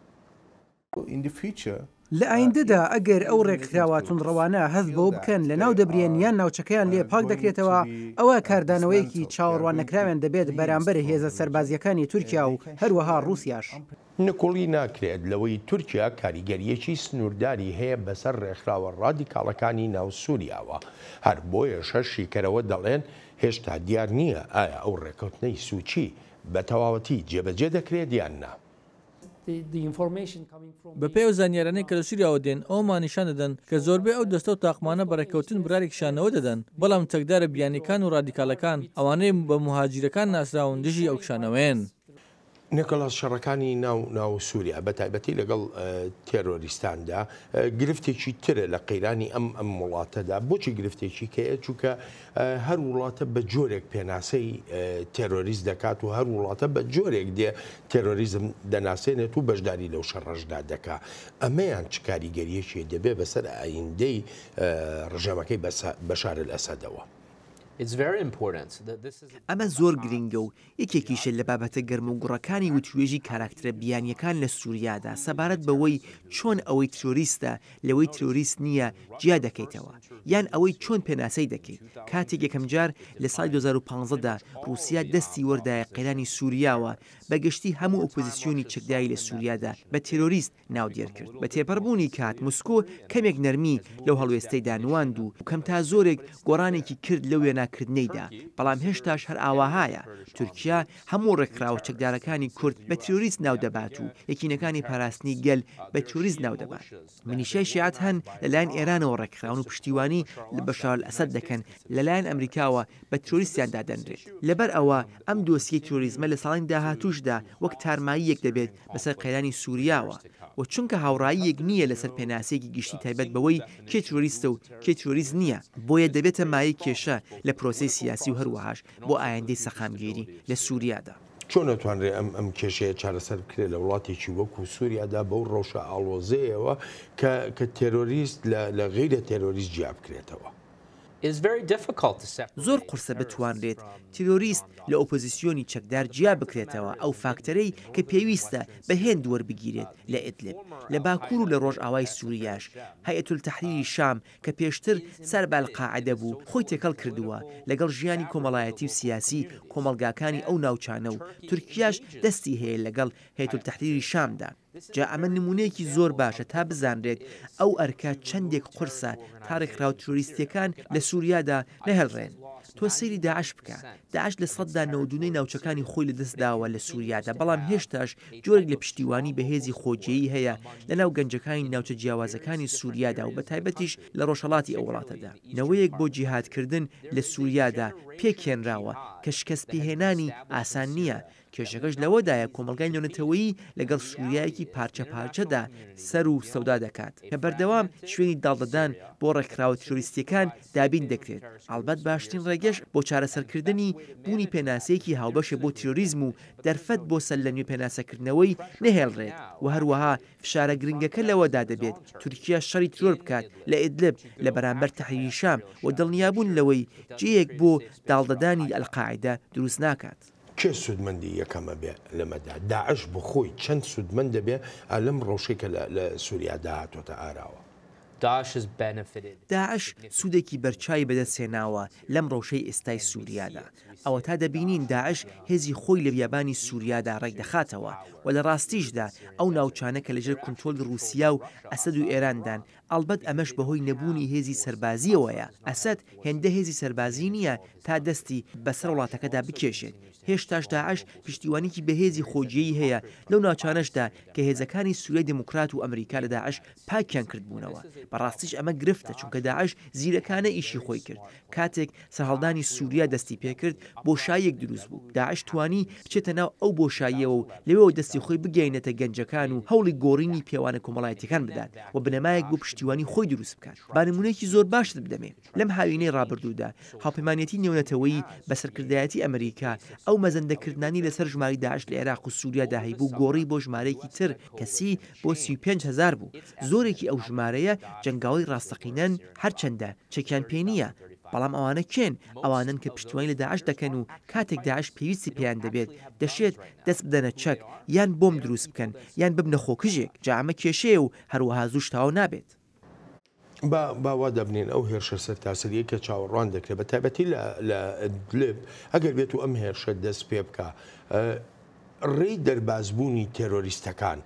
لە ئایندەدا ئەگەر ئەو ڕێکخراوە توندڕەوانە هەست بەوە بکەن لەناو دەبرێن یان ناوچەکەیان لێ پاک دەکرێتەوە، ئەوا کاردانەوەیەکی چاوەڕواننەکراویان دەبێت بەرامبەر هێزە سەربازییەکانی تورکیا و هەروەها ڕووسیاش. نکوڵی ناکرێت لەوەی تورکیا کاریگەرییەکی سنوورداری هەیە بەسەر ڕێکخراوە ڕادیکاڵەکانی ناو سووریاوە، هەر بۆیەشە شیکەرەوە دەڵێن هێشتا دیار نییە ئایا ئەو ڕێککەوتنەی سوچی بە تەواوەتی جێبەجێ دەکرێت یان نا. بەپێی ئەو زانیارانەی کە لە سوریاوە دێن ئەوەمان نیشان دەدەن کە زۆربەی ئەو دەستە و تاقمانە بە ڕێککەوتن بڕیاری کشانەوە دەدەن، بەڵام چەکدارە بیانییەکان و ڕادیکالەکان، ئەوانەی بە موهاجیرەکان ناسراون دژی ئەو کشانەوەیەن. نیکۆلاس شەڕەکانی ناو ناو سووریا بە تایبەتی لەگەڵ تێرۆریستاندا گرفتێکی ترە لە قەیرانی ئەم ئەم وڵاتەدا بۆچی گرفتێکی کەیە چونکە هەر وڵاتە بە جۆرێک پێناسەی تێرۆریست دەکات و هەر وڵاتە بە جۆرێک دێ تێرۆریزم دەناسێنێت و بەشداری لەو شەڕەشدا دەکا ئەمەیان چ کاریگەریەکی دەبێ بەسەر ئایندەی ڕژێمەکەی بەشار ئەسەدەوە؟ ئەمە زۆر گرنگە و یەکێکیشە لە بابەتە گەرموگوڕەکانی وتوێژی کاراکترە بیانییەکان لە سوریادا سەبارەت بەوەی چۆن ئەوەی ترۆریستە لەوەی ترۆریست نییە جیا دەکەیتەوە یان ئەوەی چۆن پێناسەی دەکەیت کاتێک یەکەمجار لە ساڵی 2015 دا ڕوسیا دەستی وەردایە قەیرانی سوریاوە بە گشتی هەموو ئۆپۆزیسیۆنی چەکداری لە سوریادا بە تێرۆریست ناودێر کرد. بە تێپەڕبوونی کات مسکۆ کەمێک نەرمی لەو هەڵوێستەیدا نواند و کەم تا زۆرێک گۆڕانێکی کرد لەو وێناکردنەیدا، بەڵام هێشتاش هەر ئاواهایە. تورکیا هەموو ڕێکخراوە چەکدارەکانی کورد بە تیرۆریست ناو دەبات و یەکینەکانی پاراستنی گەل بە تیرۆریست ناو دەبات. میلیشیای شیعەت هەن لەلایەن ئێرانەوە ڕێکخراون و پشتیوانی لە بەشار ئەسەد دەکەن، لەلایەن ئەمریکاوە بە تیرۆریستیان دادەنرێت. لەبەر ئەوە ئەم دۆسیەی تیرۆریزمە لە ساڵانی داهاتووشدا وەک تارماییەک دەبێت بەسەر قەیرانی سووریاوە و چونکە هاوڕاییەک نییە لەسەر پێناسەیەکی گشتی تایبەت بەوەی کێ تیرۆریستە و کێ تیرۆریست نییە، بۆیە دەبێتە مایەی کێشە لە پرۆسەی سیاسی و هەروەهاش بۆ ئایندەی سەقامگیری لە سووریادا. چۆن ئەتوانرێ ئەم ئەم کێشەیە چارەسەر بکرێت لە وڵاتێکی وەکو سووریادا بەو ڕەوشە ئاڵۆزەیەوە کە کە تێرۆریست لە لە غەیرە تێرۆریست جیا بکرێتەوە؟ زۆر قورسە بتوانرێت تیرۆریست لە ئۆپۆزیسیۆنی چەکدار جیا بکرێتەوە، ئەو فاکتەرەی کە پێویستە بە هێند وەربگیرێت لە ئیدلب، لە باکوور و لە ڕۆژئاوای سووریاش، هەیئەتولتەحریری شام کە پێشتر سەر بە ئەلقاعدە بوو، خۆی تێکەڵ کردووە لەگەڵ ژیانی کۆمەڵایەتی و سیاسی کۆمەڵگاکانی ئەو ناوچانە و تورکیاش دەستی هەیە لەگەڵ هەیئەتولتەحریری شامدا. جا ئەمە نموونەیەکی زۆر باشە تا بزانرێت ئەو ئەرکە چەندێک قورسە تا ڕێکخراوە تیرۆریستییەکان لە سووریادا نەهێڵرێن. تۆ سەیری داعش بکە، داعش لە سەددا نەوەدونۆی ناوچەکانی خۆی لەدەست داوە لە سووریادا، بەڵام هێشتاش جۆرێک لە پشتیوانی بەهێزی خۆجێیی هەیە لەناو گەنجەکانی ناوچە جیاوازەکانی سووریادا و بەتایبەتیش لە ڕۆژهەڵاتی ئەو وڵاتەدا. نەوەیەک بۆ جیهادکردن لە سووریادا پێکهێنراوە کە شکەستپێهێنانی ئاسان نییە، کێشەکەش لەوەدایە کۆمەڵگای نێونەتەوەیی لەگەڵ سووریایەکی پارچە پارچەدا سەر و سەودا دەکات کە بەردەوام شوێنی داڵدەدان بۆ ڕێکخراوە تیرۆریستییەکان دابین دەکرێت، ئەڵبەت باشترین ڕێگەش بۆ چارەسەرکردنی بوونی پێناسەیەکی هاوبەشە بۆ تیرۆریزم و دەرفەت بۆ سەرلەنوێ پێناسەکردنەوەی نەهێڵرێت و هەروەها فشارە گرنگەکە لەوەدا دەبێت تورکیا شەڕی تیرۆر بکات لە ئیدلب لە بەرامبەر تەحریری شام و دڵنیابوون لەوەی جێیەک بۆ داڵدەدانی ئەلقاعیدە دروست ناکات. کێ سوودمەندی یەکەم ئەبێ لەمەدا؟ داعش بۆ خۆی چەند سوودمەند دەبێ لەم ڕەوشەی کە لە سووریادا هاتۆتە ئاراوە؟ داعش سوودێکی بەرچاوی بەدەستهێناوە لەم ڕەوشەی ئێستای سووریادا. ئەوەتا دەبینین داعش هێزی خۆی لە بیابانی سووریادا ڕێکدەخاتەوە و لە ڕاستیشدا ئەو ناوچانە کە لەژێر کونترۆلی ڕووسیا و ئەسەد و ئێراندان ئەڵبەت ئەمەش بەهۆی نەبوونی هێزی سەربازییەوەیە، ئەسەد هێندە هێزی سەربازی نییە تا دەستی بەسەر وڵاتەکەدا بکێشێت، هێشتاش داعش پشتیوانیی بەهێزی خۆجێیی هەیە لەو ناوچانەشدا کە هێزەکانی سوریای دیموکرات و ئەمریکا لە داعش پاکیان کردبوونەوە، بەڕاستیش ئەمە گرفتە چونکە داعش زیرەکانە ئیشی خۆی کرد، کاتێک سەرهەڵدانی سوریا دەستی پێکرد بۆشاییەک دروست بوو، داعش توانی بچێتە ناو ئەو بۆشاییەوە و لەوێوە دەستی خۆی بگەیەنێتە گەنجەکان و هەوڵی گۆڕینی پێوانە کۆمەڵایەتیەکان بدات و بنەمایەک بۆ پشتیوانی خۆی دروست بکات. با نمونەیەکی زۆر باشت بدەمێ، لەم هاوینەی ڕابردوودا هاوپەیمانێتی نێونەتەوەیی بە سەرکردایەتی ئەمریکا ئەو مەزەندەکردنانەی لەسەر ژمارەی داعش لە عێراق و سوریادا هەیبوو گۆڕی بۆ ژمارەیەکی تر کە سی بۆ 35 هەزار بوو. زۆرێکی ئەو ژمارەیە جەنگاوەری ڕاستەقینەن هەرچەندە چەکیان پێ نییە. بەڵام ئەوانە کێن؟ ئەوانەن کە پشتیوانی لە داعش دەکەن و کاتێک داعش پێویستی پێیان دەبێت، دەشێت دەست بدەنە چەک یان بۆمب دروست بکەن یان ببنە خۆکوژێک. جا ئەمە کێشەیە و هەروەها زووش تەواو نابێت. با با وا دابنێین ئەو هێرشە سەرتاسەرییەی کە چاوەڕوان دەکرێت بە تایبەتی لە لە ئیدلب ئەگەر بێت و ئەم هێرشە دەست پێ بکا ڕێی دەربازبوونی تێرۆریستەکان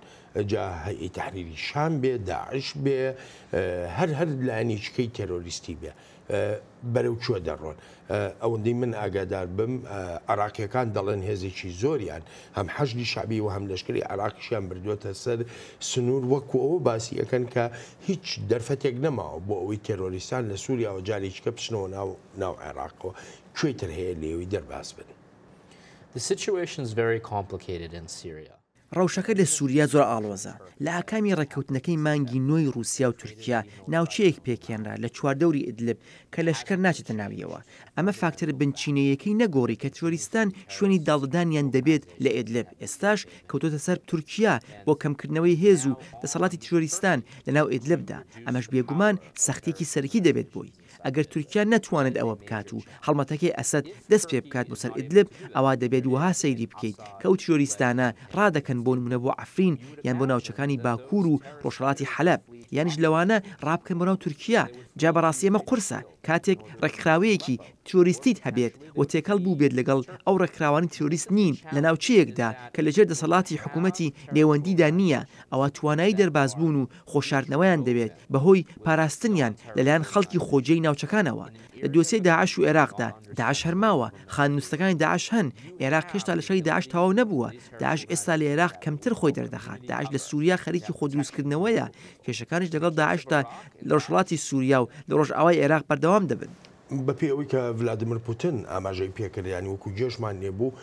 جا هەیئەی تەحریری شام بێ داعش بێ هەر هەر لایەنێکی کەی تێرۆریستی بێ بەرەو کوێ دەڕۆن؟ ئەوەندەی من ئاگادار بم عێراقییەکان دەڵێن هێزێکی زۆریان هەم حەشدی شەعبی و هەم لەشکری عێراقیشیان بردووەتە سەر سنوور وەکو ئەوە باسی ئەکەن کە هیچ دەرفەتێک نەماوە بۆ ئەوەی تێرۆریستان لە سووریاوە جارێکی کە بچنەوە ناو ناو عێراقەوە کوێی تر هەیە لێوی دەرباز بن؟ The situation is very complicated in Syria. ڕەوشەکە لە سوریا زۆر ئاڵۆزە. لە ئاکامی ڕێککەوتنەکەی مانگی نۆی ڕوسیا و تورکیا، ناوچەیەک پێکهێنرا لە چواردەوری ئیدلب کە لەشکر ناچێتە ناویەوە. ئەمە فاکتەرە بنچینەییەکەی نەگۆڕی کە تیرۆریستان شوێنی داڵدەدانیان دەبێت لە ئیدلب. ئێستاش کەوتۆتە سەر تورکیا بۆ کەمکردنەوەی هێز و دەسەڵاتی تیرۆریستان لەناو ئیدلبدا. ئەمەش بێگومان سەختییەکی سەرەکی دەبێت بۆی. ئەگەر تورکیا نەتوانێت ئەوە بکات و هەڵمەتەکەی ئەسەد دەست پێ بکات بۆ سەر ئیدلب، ئەوا دەبێت وەها سەیری بکەیت کە ئەو تیرۆریستانە ڕادەکەن بۆ نمونە بۆ عەفرین یان بۆ ناوچەکانی باکوور و ڕۆژهەڵاتی حەلەب یانیش لەوانە ڕابکەن بۆ ناو تورکیا. جا بەڕاستی ئەمە قورسە کاتێک ڕێکخراوەیەکی تیرۆریستیت هەبێت و تێکەڵ بووبێت لەگەڵ ئەو ڕێکخراوانەی تیرۆریست نین لە ناوچەیەکدا کە لەژێر دەسەڵاتی حکوومەتی نێوەندیدا نییە، ئەوا توانایی دەربازبوون و خۆشاردنەوەیان دەبێت بەهۆی پاراستنیان لەلایەن خەڵکی خۆجێی ناوچەکانەوە. لە دۆسیەی داعش و ئێراقدا، داعش هەر ماوە، خانەنووستەکانی داعش هەن، ئێراق هێشتا لە شەڕی داعش تەواو نەبووە، داعش ئێستا لە ئێراق کەمتر خۆی دەردەخات، داعش لە سووریا خەریکی خۆدروستکردنەوەیە، کێشەکانیش لەگەڵ داعشدا لە ڕۆژهەڵاتی سووریا و لە ڕۆژئاوای ئێراق بەردەوام دەبن. بەپێی ئەوەی کە ڤلادیمیر پوتن ئاماژەی پێکرد، یانی وەکو گوێشمان لێ بوو،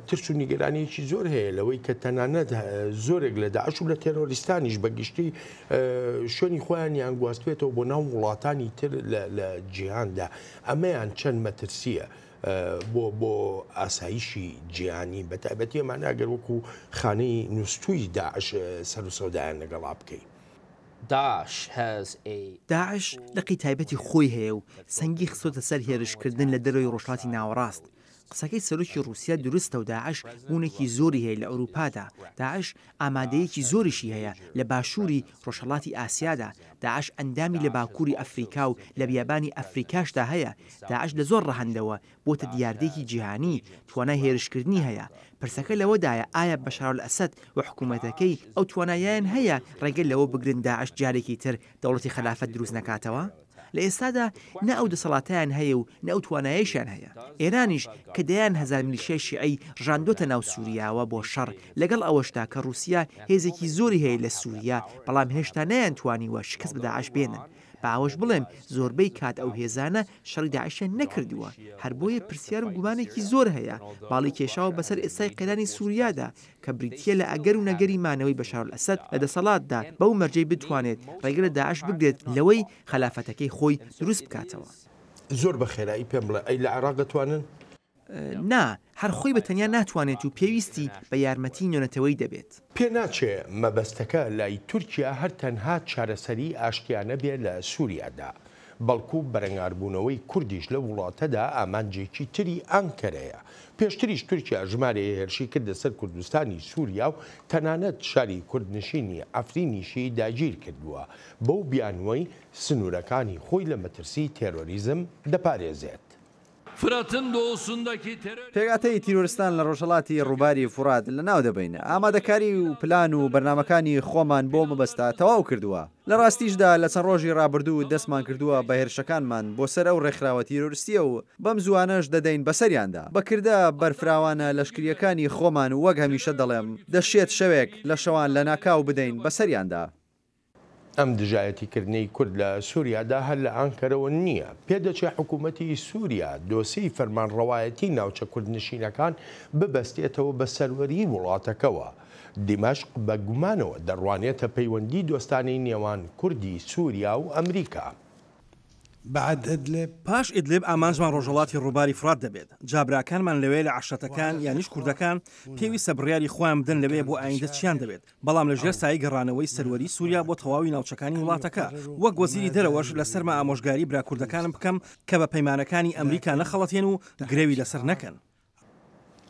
ترس و نیگەرانییەکی زۆر هەیە لەوەی کە تەنانەت زۆرێک لە داعش و لە تێرۆریستانیش بە گشتی شوێنی خۆیانیان گواستبێتەوە بۆ ناو وڵاتانی تر لە جیهاندا. ئەمەیان چەند مەترسییە بۆ بۆ ئاسایشی جیهانی، بە تایبەتی ئەمانە ئەگەر وەکو خانەی نووستووی داعش سەروسەودایان لەگەڵا بکەی. داعش لقی تایبەتی خۆی هەیە و سەنگی خستۆتە سەر هێرشکردن لە دەرەوەی ڕۆژهەڵاتی ناوەڕاست. قسەکەی سەرۆکی ڕووسیا دروستە و داعش بوونێکی زۆری هەیە لە ئەوروپادا. داعش ئامادەیەکی زۆریشی هەیە لە باشووری ڕۆژهەڵاتی ئاسیادا. داعش ئەندامی لە باکووری ئەفریکا و لە بیابانی ئەفریکاشدا هەیە. داعش لە زۆر ڕەهەندەوە بۆتە دیاردەیەکی جیهانی، توانای هێرشکردنی هەیە. پرسەکە لەوەدایە ئایا بەشارئەلئەسەد و حکومەتەکەی ئەو توانایەیان هەیە ڕێگە لەوە بگرن داعش جارێکی تر دەوڵەتی خەلافەت دروست نەکاتەوە؟ لە ئێستادا نە ئەو دەسەڵاتەیان هەیە و نە ئەو توانایەیشیان هەیە. ئێرانیش کە دەیان هەزار میلیشیای شیعەی ڕژاندۆتە ناو سوریاوە بۆ شەڕ، لەگەڵ ئەوەشدا کە ڕوسیا هێزێکی زۆری هەیە لە سوریا، بەڵام هێشتا نەیانتوانیوە شکست بە داعش بێنن. با ئەوەش بڵێم زۆربەی کات ئەو هێزانە شەڕی داعشیان نەکردووە، هەر بۆیە پرسیار و گومانێکی زۆر هەیە باڵی کێشاوە بەسەر ئێستای قەیرانی سوریادا کە بریتییە لە ئەگەر و نەگەری مانەوەی بەشارئەسەد لە دەسەڵاتدا بەو مەرجەی بتوانێت ڕێگە لە داعش بگرێت لەوەی خەلافەتەکەی خۆی دروست بکاتەوە. زۆر بە خێرایی پێم بڵێ ئەی لە عێراق دەتوانن؟ نا، هەر خۆی بە تەنیا ناتوانێت و پێویستی بە یارمەتیی نێونەتەوەیی دەبێت. پێناچێ مەبەستەکە لای تورکیا هەر تەنها چارەسەریی ئاشتیانە بێ لە سوریادا، بەڵکو بەرەنگاربوونەوەی کوردیش لەو وڵاتەدا ئامانجێکی تری ئانکەرەیە. پێشتریش تورکیا ژمارەیە هێرشی کردە سەر کوردستانی سوریا و تەنانەت شاری کوردنشینی عەفرینیشی داگیرکردووە، بەو بیانووەی سنوورەکانی خۆی لە مەترسیی تێرۆریزم دەپارێزێت. پێکهاتەی تیرۆرستان لە ڕۆژهەڵاتی ڕووباری فوڕات لەناو دەبەین. ئامادەکاری و پلان و بەرنامەکانی خۆمان بۆ مەبەستە تەواو کردووە. لە ڕاستیشدا لە چەند ڕۆژی ڕابردوو دەستمان کردووە بە هێرشەکانمان بۆ سەر ئەو ڕێکخراوە تیرۆرستییە و بەم زووانەش دەدەین بەسەریاندا. بە کردە بەرفراوانە لەشکرییەکانی خۆمان و وەک هەمیشە دەڵێم دەشێت شەوێک لە شەوان لەناکاو بدەین بەسەریاندا. ئەم دژایەتیکردنەی کورد لە سوریادا هەر لە ئانکەرەوە نییە. پێدەچێ حکوومەتی سوریا دۆسێی فەرمانڕەوایەتی ناوچە کوردنشینەکان ببەستێتەوە بە سەروەریی وڵاتەکەوە. دیمەشق بە گومانەوە دەڕوانێتە پەیوەندی دۆستانەی نێوان کوردی سوریا و ئەمریکا. بعد ادلب. پاش ئیدلب ئامانجمان ڕۆژهەڵاتی ڕووباری فورات دەبێت، جا براکانمان لەوێ لە عەشرەتەکان یانیش کوردەکان پێویستە بڕیاری خۆیان بدەن لەوێ بۆ ئایندە چیان دەوێت، بەڵام لە ژێر سایەی گەڕانەوەی سەروەری سووریا بۆ تەواوی ناوچەکانی وڵاتەکە، وەک وەزیری دەرەوەش لەسەرمە ئامۆژگاری برا کوردەکانم بکەم کە بە پەیمانەکانی ئەمریکا نەخەڵەتێن و گرەوی لەسەر نەکەن.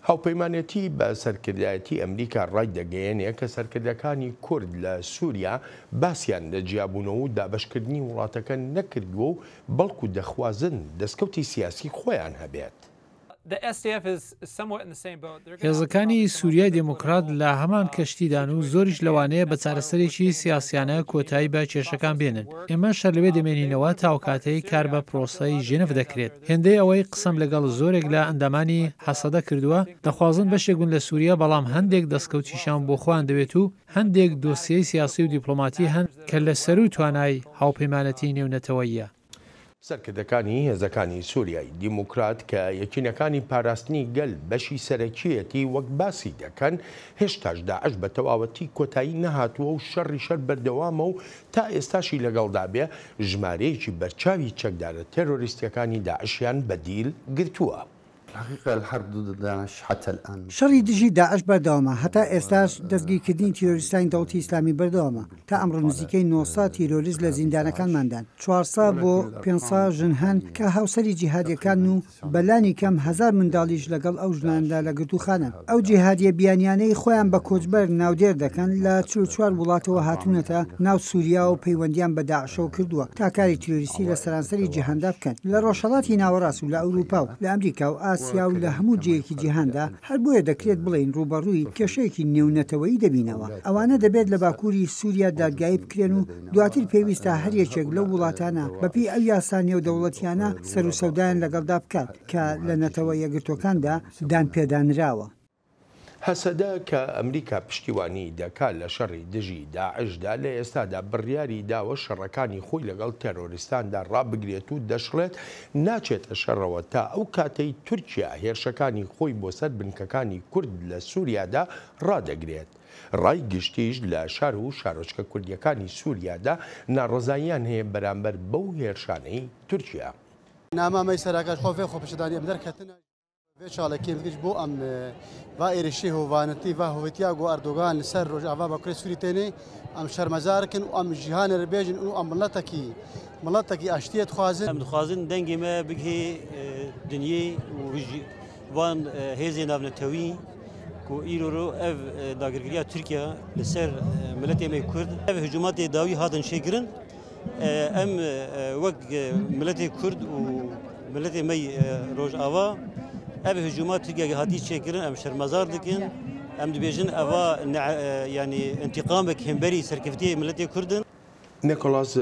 هاوپەیمانێتی بە سەرکردایەتی ئەمریکا ڕایدەگەیەنێ کە سەرکردەکانی کورد لە سووریا باسیان لە جیابوونەوە و دابەشکردنی وڵاتەکە نەکردووە و بەڵکو دەخوازن دەستکەوتی سیاسی خۆیان هەبێت. هێزەکانی سوریای دێموکرات لە هەمان کەشتیدان و زۆریش لەوانەیە بە چارەسەرێکی سیاسیانە کۆتایی بە کێشەکان بێنن. ئێمەش هەر لەوێ دەمێنینەوە تا ئەوکاتەی کار بە پرۆسەی ژێنف دەکرێت. هێندەی ئەوەی قسەم لەگەڵ زۆرێک لە ئەندامانی هەسەدە کردووە، دەخوازن بەشێک بن لە سوریا، بەڵام هەندێک دەستکەوتیشیان بۆ خۆیان دەوێت و هەندێک دۆسیەی سیاسی و دیپلۆماتی هەن کە لە سەرووی توانای هاوپەیمانەتیی نێونەتەوەییە. سەرکردەکانی هێزەکانی سوریای دیموکرات کە یەکینەکانی پاراستنی گەل بەشی سەرەکییەتی وەک باسی دەکەن هێشتاش داعش بە تەواوەتی کۆتایی نەهاتووە و شەڕی شەر بەردەوامە و تا ئێستاشی لەگەڵدا بێ ژمارەیەکی بەرچاوی چەکدارە تێرۆریستییەکانی داعشیان بە دیل گرتووە. شەڕی دژی داعش بەردەوامە، هەتا ئێستاش دەستگیرکردنی تیرۆریستانی دەوڵەتی ئیسلامی بەردەوامە، تا ئەمڕۆ نزیکەی 900 تیرۆریست لە زیندانەکانماندان، 400 بۆ 500 ژن هەن کە هاوسەری جیهادیەکانن و بە لانی کەم هەزار منداڵیش لەگەڵ ئەو ژنانەدا لە گرتووخانەن. ئەو جیهادیە بیانیانەی خۆیان بە کۆچبەر ناودێر دەکەن لە 44 وڵاتەوە هاتوونەتە ناو سوریا و پەیوەندیان بە داعشەوە کردووە تا کاری تیرۆریستی لە سەرانسەری جیهاندا بکەن لە ڕۆژهەڵاتی ناوەڕاست و لە ئەوروپا و لە ئەمریکا و ئاسیا و لە هەموو جێیەکی جیهاندا، هەر بۆیە دەکرێت بڵێین ڕووبەڕووی کێشەیەکی نێونەتەوەیی دەبینەوە. ئەوانە دەبێت لە باکووری سوریا دادگایی بکرێن و دواتر پێویستە هەر یەکێک لەو وڵاتانە بەپێی ئەو یاسا نێودەوڵەتییانە سەروسەودایان لەگەڵدا بکات کە لە نەتەوە یەکگرتووەکاندا دانپێدانراوە. هەسەدە کە ئەمریکا پشتیوانیی دەکات لە شەڕی دژی داعشدا، لە ئێستادا بڕیاری داوە شەڕەکانی خۆی لەگەڵ تێرۆریستاندا ڕابگرێت و دەشڵێت ناچێتە شەڕەوە تا ئەو کاتەی تورکیا هێرشەکانی خۆی بۆ سەر بنکەکانی کورد لە سوریادا ڕادەگرێت. ڕای گشتیش لە شار و شارۆچکە کوردییەکانی سوریادا ناڕەزاییان هەیە بەرامبەر بەو هێرشانەی تورکیا. ڤێ چالاکیێ مزگەج بۆ ئەم ڤا ئێرشێ هۆڤانەتی ڤا هۆڤتیا گۆ ئەردۆگان لسەر ڕۆژاڤا باکورێ سووری تێنێ ئەم شەرمەزار کن و ئەم جیهانێ رە بێژن ئوو ئەم ملەتەکی ملەتەکی ئاشتیێ دخوازن. ئەم دخوازن دەنگێ مە بگهێ دنیێ و ڤان هێزێ ناڤنەتەوی کو ئیرۆ رۆ ئەڤ داگرگریا تورکیا لسەر ملەتێ مە کورد ئەڤ هجوماتێ داوی هاتن چێکرن ئەم وەک ملەتێ کورد و ملەتێ مەی ڕۆژاوا ئەڤ هجوما تورکیا هاتی چێکردن ئەم شەرمەزار دکن ئەم دبێژن ئەڤا یانی ئینتیقامێک هێمبەری سەرکەفتیێ ملەتێ کوردن. نێکۆلاس،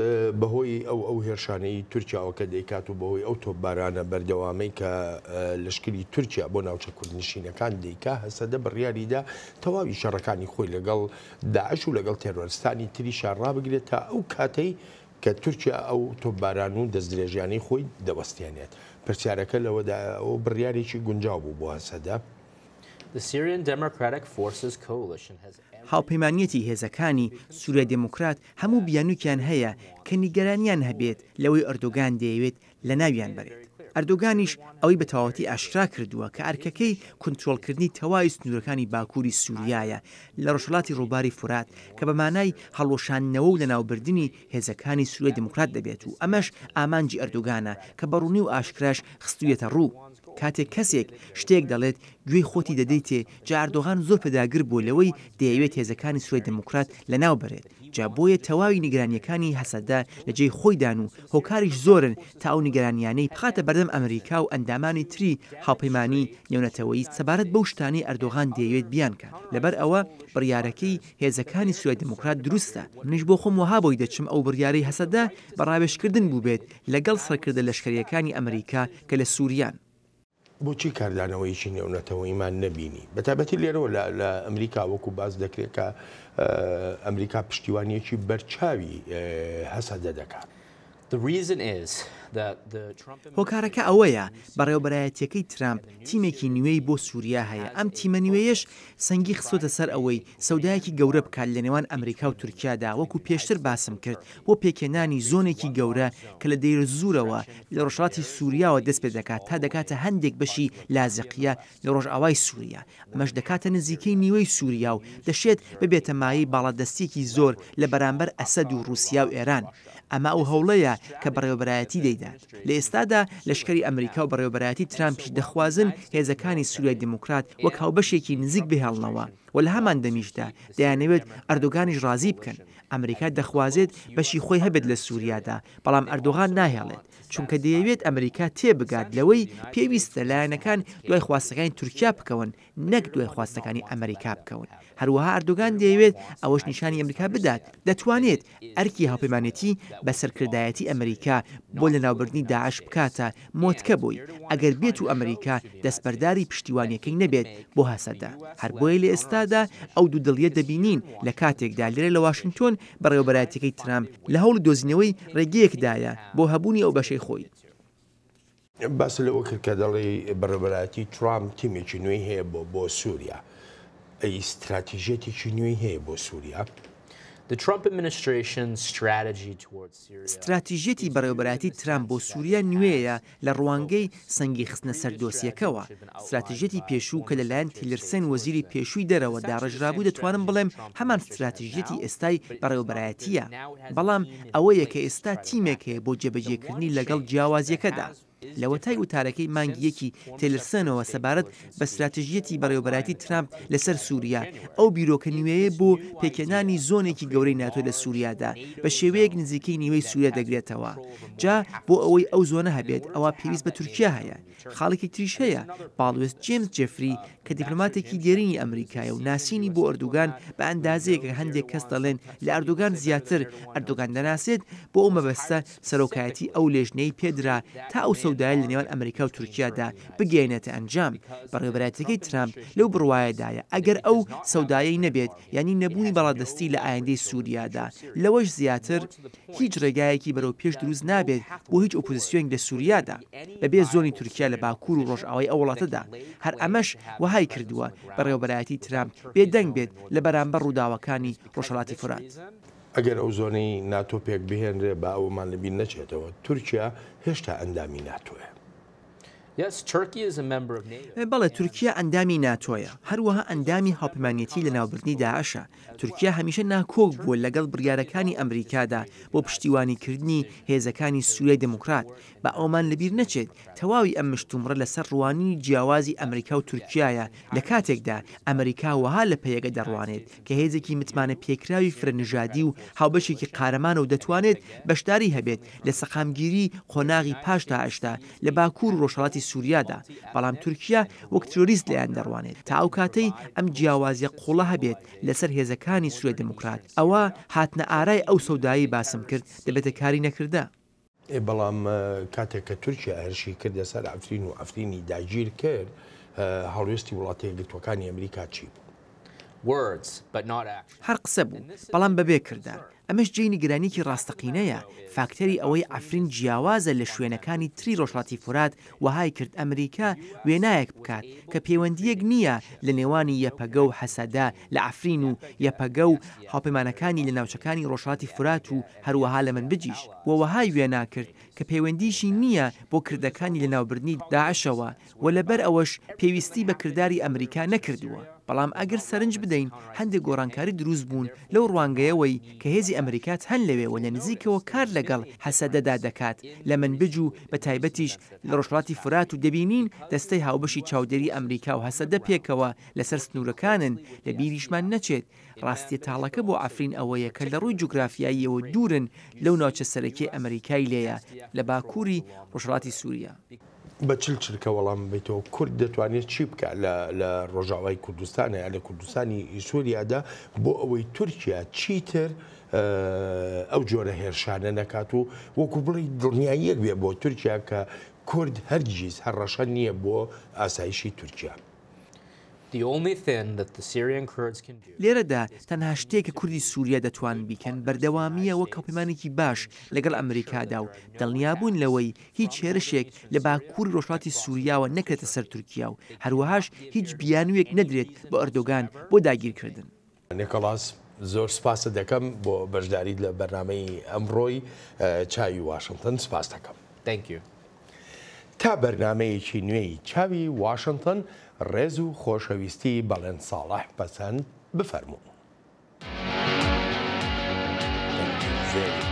بەهۆی ئەو ئەو هێرشانەی تورکیاوە کە دەیکات و بەهۆی ئەو تۆپبارانە بەردەوامەی کە لەشکری تورکیا بۆ ناوچە کوردنشینەکان دەیکا، هەسەدە بڕیاریدا تەواوی شەڕەکانی خۆی لەگەڵ داعش و لەگەڵ تێرۆرستانی تریشا ڕابگرێت تا ئەو کاتەی کە تورکیا ئەو تۆپباران و دەستدرێژیانەی خۆی دەوەستێنێت. پرسیارەکە لەوەدایە ئەوە بڕیارێکی گونجاو بوو بۆ هەسەدە؟ هاوپەیمانیەتی هێزەکانی سوریای دێموکرات هەموو بیانووکیان هەیە کە نیگەرانیان هەبێت لەوەی ئەردۆگان دەیەوێت لەناویان بەرێت. ئەردۆگانیش ئەوەی بە تەواوەتی ئاشکرا کردووە کە ئەرکەکەی کونترۆڵکردنی تەواوی سنوورەکانی باکووری سووریایە لە ڕۆژهەڵاتی ڕووباری فورات کە بە مانای هەڵوەشاندنەوە و لەناوبردنی هێزەکانی سووریای دیموکرات دەبێت و ئەمەش ئامانجی ئەردۆگانە کە بە ڕوونی و ئاشکراش خستوویەتە ڕوو. کاتێک کەسێک شتێک دەڵێت گوێی خۆتی دەدەیتێ، جا ئەردۆغان زۆر پێداگر بووە لەوەی دەیەوێت هێزەکانی سوریای دیموکرات لەناو بەرێت، جا بۆیە تەواوی نیگەرانییەکانی هەسەدە لە جێی خۆیدان و هۆکاریش زۆرن تا ئەو نیگەرانییانەی بخاتە بەردەم ئەمریکا و ئەندامانی تری هاوپەیمانی نێونەتەوەیی سەبارەت بەو شتانەی ئەردۆغان دەیەوێت بیانکات لەبەر ئەوە بڕیارەکەی هێزەکانی سوریای دیموکرات دروستە منیش بۆ خۆم وەها بۆی دەچم ئەو بڕیارەی هەسەدە بە ڕاوێژکردن بووبێت لەگەڵ سەرکردە لەشکەرییەکانی ئەمریکا کە لە سوریان. بۆچی کاردانەوەیەکی نێونەتەوەییمان نەبینی؟ بەتایبەتی لێرەوە لە ئەمریکا وەکو باس دەکرێت کە ئەمریکا پشتیوانییەکی بەرچاوی هەسەدە دەکات. هۆکارەکە ئەوەیە بەڕێوەبەرایەتییەکەی ترامپ تیمێکی نوێی بۆ سووریا هەیە، ئەم تیمە نوێیەش سەنگی خستۆتە سەر ئەوەی سەودایەکی گەورە بکات لە نێوان ئەمریکا و تورکیادا وەکو پێشتر باسم کرد بۆ پێکهێنانی زۆنێکی گەورە کە لە دەیرزوورەوە لە ڕۆژهەڵاتی سووریاوە دەست پێدەکات تا دەگاتە هەندێک بەشی لازقیە لە ڕۆژئاوای سووریا، ئەمەش دەکاتە نزیکەی نیوەی سووریا و دەشێت ببێتە مایەی باڵادەستییەکی زۆر لە بەرامبەر ئەسەد و ڕووسیا و ئێران. ئەمە ئەو هەوڵەیە کە بەڕێوەبەرایەتی دەیدات. لە ئێستادا لەشکری ئەمریکا و بەڕێوەبەرایەتی ترامپیش دەخوازن هێزەکانی سووریای دیموکرات وەک هاوبەشێکی نزیک بهێڵنەوە و لە هەمان دەمیشدا دەیانەوێت ئەردۆگانیش ڕازی بکەن. ئەمریکا دەخوازێت بەشی خۆی هەبێت لە سووریادا، بەڵام ئەردۆغان ناهێڵێت. چونکە دەیەوێت ئەمریکا تێبگات لەوەی پێویستە لایەنەکان دوای خواستەکانی تورکیا بکەون نەک دوای خواستەکانی ئەمریکا بکەون. هەروەها ئەردۆگان دەیەوێت ئەوەش نیشانی ئەمریکا بدات دەتوانێت ئەرکی هاوپەیمانێتی بە سەرکردایەتی ئەمریکا بۆ لەناوبردنی داعش بکاتە مۆتکە بۆی ئەگەر بێتو ئەمریکا دەستبەرداری پشتیوانیەکەی نەبێت بۆ هەسەدە. هەر بۆیە لە ئێستادا ئەو دوودڵیە دەبینین لە کاتێکدا لێرە لە واشنتۆن بەڕێوەبەرایەتیەکەی ترامپ لە هەوڵی دۆزینەوەی ڕێگەیەکدایە بۆ هەبوونی ئەو بەشەی خۆی. باست لەوە کرد کە دەڵێی بەڕێوەبەرایەتی ترامپ تیمێکی نوێی هەیە بۆ بۆ سووریا. ئەی ستراتیژیەتێکی نوێی هەیە بۆ سووریا؟ ستراتیژیەتی بەڕێوەبەرایەتی ترامپ بۆ سووریا نوێیە لە ڕوانگەی سەنگی خستنە سەر دۆسیەکەوە. ستراتیژیەتی پێشوو کە لەلایەن تیلرسن وەزیری پێشووی دەرەوە داڕێژرابوو دەتوانم بڵێم هەمان ستراتیژیەتی ئێستای بەڕێوەبەرایەتییە، بەڵام ئەوەیە کە ئێستا تیمێک هەیە بۆ جێبەجێکردنی لەگەڵ جیاوازییەکەدا. لەوەتای وتارەکەی مانگی یەکی تێلرسنەوە سەبارەت بە ستراتیژیەتی بەڕێوەبەرایەتی ترامپ لەسەر سوریا، ئەو بیرۆکە نوێیەی بۆ پێکهێنانی زۆنێکی گەورەی ناتۆ لە سوریادا، بە شێوەیەک نزیکەی نیوەی سوریا دەگرێتەوە. جا بۆ ئەوەی ئەو زۆنە هەبێت، ئەوا پێویست بە تورکیا هەیە. خاڵێکی تریش هەیە، باڵوێز جێمس جێفری کە دیپلۆماتێکی دێرینی ئەمریکایە و ناسینی بۆ ئەردوگان بە ئەندازەیەکە هەندێک کەس دەڵێن لە ئەردوگان زیاتر ئەردوگان دەناسێت، بۆ ئەو مەبەستە سەرۆکایەتی ئەو لێژنەی پێدرا تا ئەو سەودایە لە نێوان ئەمریکا و تورکیادا بگەیەنێتە ئەنجام. بەڕێوەبەرایەتیەکەی ترامپ لەو بڕوایەدایە ئەگەر ئەو سەودایەی نەبێت یانی نەبوونی باڵادەستی لە ئایندەی سوریادا لەوەش زیاتر هیچ ڕێگایەکی بەرەو پێش دروست نابێت بۆ هیچ ئۆپۆزسیۆنێک لە سوریادا بەبێ زۆنی تورکیا لە باکوور و ڕۆژئاوای ئەو وڵاتەدا. هەر ئەمەش وەهای کردووە بەڕێوەبەرایەتی ترامپ بێدەنگ بێت لە بەرامبەر ڕووداوەکانی ڕۆژهەڵاتی فورات. ئەگەر ئەو زۆنەی ناتۆ پێک بهێنرێ با ئەوەمان لەبیر نەچێتەوە تورکیا هێشتا ئەندامی ناتۆیە. بەڵێ تورکیا ئەندامی ناتۆیە، هەروەها ئەندامی هاوپەیمانێتی لەناوبردنی داعشە، تورکیا هەمیشە ناکۆک بووە لەگەڵ بڕیارەکانی ئەمریکادا بۆ پشتیوانیکردنی هێزەکانی سوریای دیموکرات، با ئەوەمان لەبیر نەچێت تەواوی ئەم مشتومڕە لەسەر ڕوانینی جیاوازی ئەمریکا و تورکیایە لە کاتێکدا ئەمریکا وەها لە پەیەگە دەڕوانێت کە هێزێکی متمانە پێکراوی فرە نژادی و هاوبەشێکی قارەمانە و دەتوانێت بەشداری هەبێت لە سەقامگیری قۆناغی پاش داعشدا لە باکوور و ڕۆژهەڵاتی سوریادا، بەڵام تورکیا وەک تیرۆریست لێیان دەڕوانێت. تا ئەو کاتەی ئەم جیاوازیە قوڵە هەبێت لەسەر هێزەکانی سوریای دیموکرات، ئەوا هاتنە ئارای ئەو سەودایەی باسم کرد دەبێتە کاری نەکردە. بەڵام کاتێک کە تورکیا هێرشی کردە سەر عەفرین و عەفرینی داگیر کرد، هەڵوێستی وڵاتە یەکگرتووەکانی ئەمریکا چی بوو؟ هەر قسە بوو، بەڵام بەبێ کردار. ئەمەش جێی نیگەرانییەکی ڕاستەقینەیە. فاکتەری ئەوەی عەفرین جیاوازە لە شوێنەکانی تری ڕۆژهەڵاتی فورات وەهای کرد ئەمریکا وێنایەک بکات کە پەیوەندییەک نییە لە نێوانی یەپەگە و هەسەدە لە عەفرین و یەپەگە و هاوپەیمانەکانی لە ناوچەکانی ڕۆژهەڵاتی فورات و هەروەها لە منبجیش و وەهای وێنا کرد کە پەیوەندیشی نییە بۆ کردەکانی لەناوبردنی داعشەوە و لەبەر ئەوەش پێویستی بە کرداری ئەمریکا نەکردووە. بەڵام ئەگەر سەرنج بدەین هەندێک گۆڕانکاری دروست بوون لەو ڕوانگەیەوەی کە هێزی ئەمریکات هەن لەوێ و لە نزیکەوە کار لەگەڵ هەسەدەدا دەکات لە منبج و بە تایبەتیش لە ڕۆژهەڵاتی فورات و دەبینین دەستەی هاوبەشی چاودێری ئەمریکا و هەسەدە پێکەوە لەسەر سنوورەکانن لە بیریشمان نەچێت ڕاستیە تاڵەکە بۆ عەفرین ئەوەیە کە لە ڕووی جوگرافیاییەوە دوورن لەو ناوچە سەرەکیەی ئەمریکای لێیە لە باکووری ڕۆژهەڵاتی سووریا. بە چل چرکە وەڵام بەیتەوە کورد دەتوانێت چی بکات لە لە ڕۆژاوای کوردستانە یا لە کوردستانی سووریادا بۆ ئەوەی تورکیا چیتر ئەو جۆرە هێرشانە نەکات و وەکو بڵێی دڵنیاییەک بێ بۆ تورکیا کە کورد هەرگیز هەڕەشە نییە بۆ ئاسایشی تورکیا. لێرەدا تەنها شتێک کە کوردی سوریا دەتوانن بیکەن بەردەوامییە وەک هاوپەیمانێکی باش لەگەڵ ئەمریکادا و دڵنیابوون لەوەی هیچ هێرشێک لە باکووری ڕۆژهەڵاتی سوریاوە نەکرێتە سەر تورکیا و هەروەهاش هیچ بیانوویەک نەدرێت بە ئەردۆگان بۆ داگیرکردن. نیکۆلاس، زۆر سپاست دەکەم بۆ بەشداریت لە بەرنامەی ئەمڕۆی چاوی واشنتن، سپاست دەکەم. Thank you. تا بەرنامەیەکی نوێی چاوی واشنتن، ڕێز و خۆشەویستی بەڵێن ساڵح پەسەند بفەرموو. Thank you very.